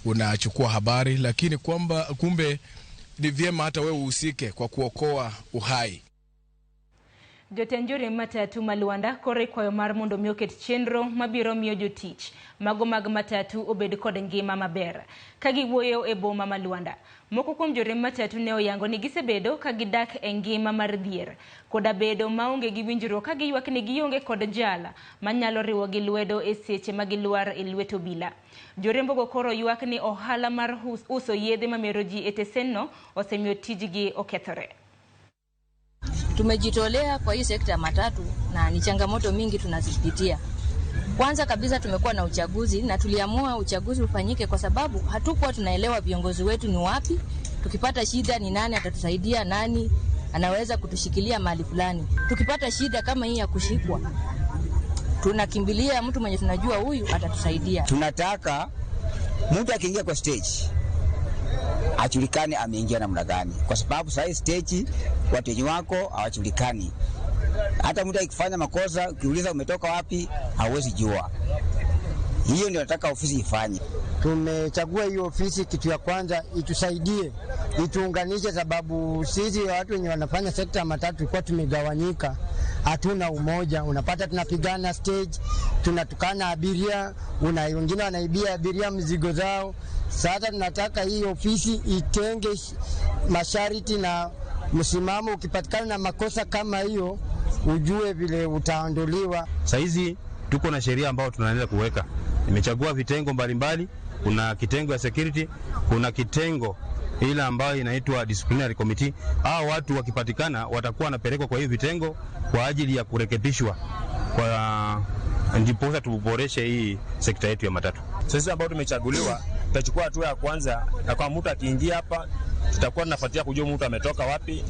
unachukua habari, lakini kwamba kumbe ni vyema hata wewe uhusike kwa kuokoa uhai. Jotend joriemb matatu ma Luanda koro ikwayo mar mondo mi oket chenro mabiro miyo jotich mago mag matatu obed kod ngima maber. Ka giwuoyo e boma ma Luanda, moko kuom joriemb matatu ne oyango ni gisebedo ka gidak e ngima mar dhier koda bedo maonge gi winjruok, ka giywak ni gionge kod jal manyalo riwogi lwedo e seche ma gilwar e lwet obila. Joriembogo koro ywak ni ohala mar uso yedhe mamero ji e tesenno osemiyo tijgi okethore. Tumejitolea kwa hii sekta ya matatu na ni changamoto mingi tunazipitia. Kwanza kabisa tumekuwa na uchaguzi na tuliamua uchaguzi ufanyike kwa sababu hatukuwa tunaelewa viongozi wetu ni wapi. Tukipata shida ni nani atatusaidia, nani anaweza kutushikilia mahali fulani. Tukipata shida kama hii ya kushikwa, tunakimbilia mtu mwenye tunajua huyu atatusaidia. Tunataka mtu akiingia kwa stage ajulikane ameingia namna gani, kwa sababu sasa stage watu wenye wako hawajulikani. Hata mtu akifanya makosa, ukiuliza umetoka wapi, hauwezi jua. Hiyo ndio nataka ofisi ifanye. Tumechagua hiyo ofisi, kitu ya kwanza itusaidie, ituunganishe, sababu sisi watu wenye wanafanya sekta ya matatu tulikuwa tumegawanyika, hatuna umoja. Unapata tunapigana stage, tunatukana abiria, wengine wanaibia abiria mzigo zao. Sasa tunataka hii ofisi itenge masharti na msimamo. Ukipatikana na makosa kama hiyo, ujue vile utaondolewa. Saizi tuko na sheria ambayo tunaendelea kuweka. Nimechagua vitengo mbalimbali, kuna kitengo ya security, kuna kitengo ile ambayo inaitwa disciplinary committee. Hao watu wakipatikana watakuwa wanapelekwa kwa hiyo vitengo kwa ajili ya kurekebishwa, kwa ndiposa tuboreshe hii sekta yetu ya matatu. Sisi ambao tumechaguliwa tutachukua hatua ya kwanza, na kwa mtu akiingia hapa tutakuwa tunafuatia kujua mtu ametoka wapi.